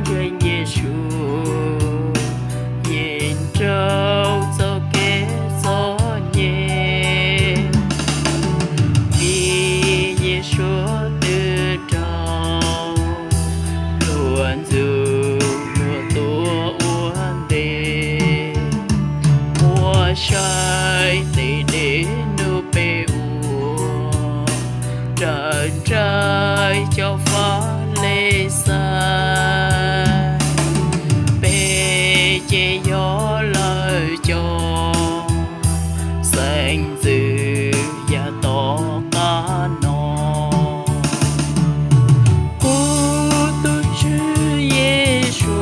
ntseeg Yexus, yeej raug txoj kev txom nyem. Vim Yexus twb raug luag ntxub luag tua ua ntej, muab saib tej dej num peb ua, raws nraim cov Falixais, peb ces yog lawv cov xeeb ntxwv yav tom qab no. Kuv tus Tswv Yexus,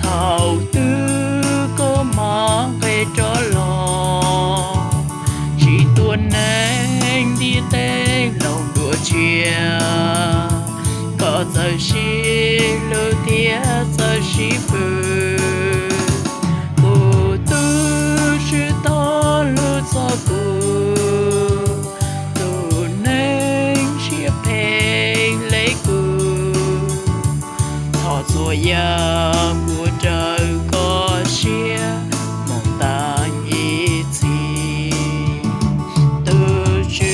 thaum twg koj mam nqes rov los? Tsis tua neeg ntiaj teb laus dua tshiab, koj txawm sib hlub thiab txawm sib fwm. Kuv tus Tswv, thov lug txhawb kuv, tus neeg siab phem li kuv. Thov txhua yam ua raws koj siab mus tas ib txhis. Tus Tswv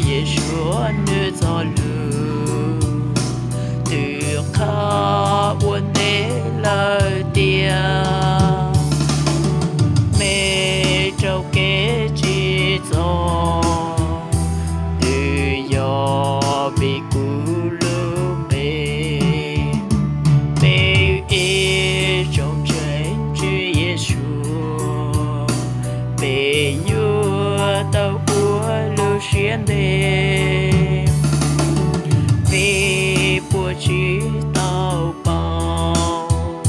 Yexus nws txoj lus twb qha ua ntej lawm tias, me raug kev tsim txom, twb yog vim kuv lub npe. Peb ib tsoom ntseeg Tswv Yexus, peb yuav tau ua lub siab ntev, vim puas tsis tau paub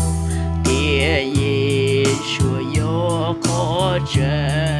tias Yexus yog qhov tseeb.